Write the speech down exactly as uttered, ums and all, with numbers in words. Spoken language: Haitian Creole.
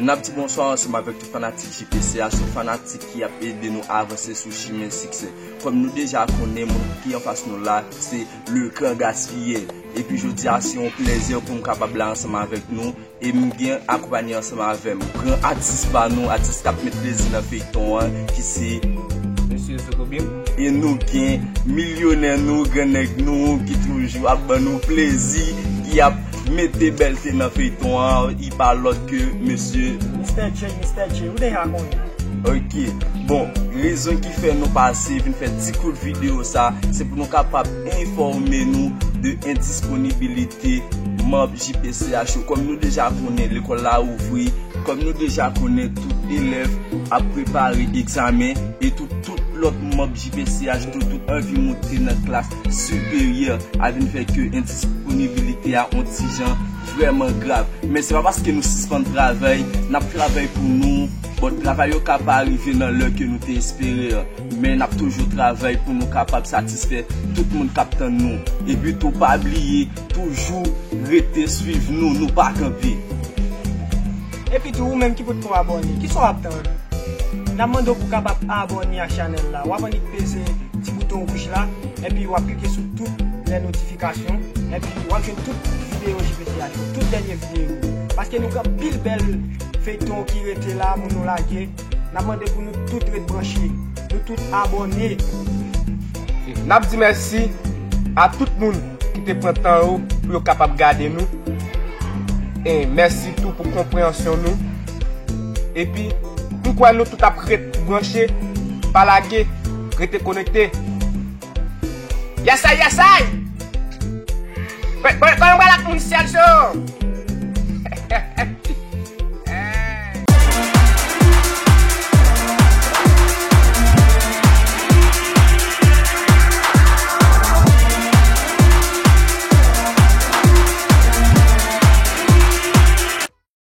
N ap di bonswa ansanm avèk tout fanatik J P C H, tout fanatik ki ap ede nou avanse sou chimen siksè. Kòm nou deja konnen, moun ki anfas nou la, se le gran gaspiyè. Epi jodi a, se yon plèzi pou m kapab la ansanm avèk nou. E m gen akonpanye ansanm avè m gran atis pa nou, atis k ap met plezi nan feyton an, ki se Mesye Sokobim. E nou gen milyonè nou, gran nèg nou, ki toujou ap ban nou plezi, ki ap mete bèlte nan feyton an, li pa lòt ke mesye Mistè J, Mistè J, ou deja konnen. Ok. Bon, rezon ki fè nou pase vin fè ti kout videyo sa, se pou nou kapab enfòme nou de endisponibilite manm J P C H yo. Kòm nou deja konnen, lekòl la ouvri, kòm nou deja konnen, tout elèv ap prepare egzamen, e tout, tout lòt manm J P C H, tout, tout anvi moute nan klas siperyè, a vin fè ke endisponibilite a on ti jan vrèman grav. Men se pa paske nou sispann travay, n ap travay pou nou. Bon, travay yo ka pa rive nan lè ke nou te espere an, men n ap toujou travay pou nou kapab satisfè tout moun k ap tann nou. Epi tou, pa bliye, toujou rete swiv nou, nou pa kanpe. Epi tou, ou menm ki potko abòne, kisa w ap tann? N ap mande w pou w kapab abòne ak chanèl la. W ap annik peze ti bouton wouj la, epi w ap klike sou tout lè notifikasyon, epi w ap jwenn tout videyo J P C H yo, tout dènye videyo. Paske nou gen anpil bèl feyton ki rete la pou nou lage. N ap mande pou nou tout ret branche, nou tout abòne. N ap di mèsi a tout moun ki te pran tan yo pou yo kapab gade nou. E mèsi tou pou konpreyansyon nou. Epi, m kwè nou tout ap ret branche, pa lage, rete konekte. Yesay, yesay! Kòman pral ak moun Sergio?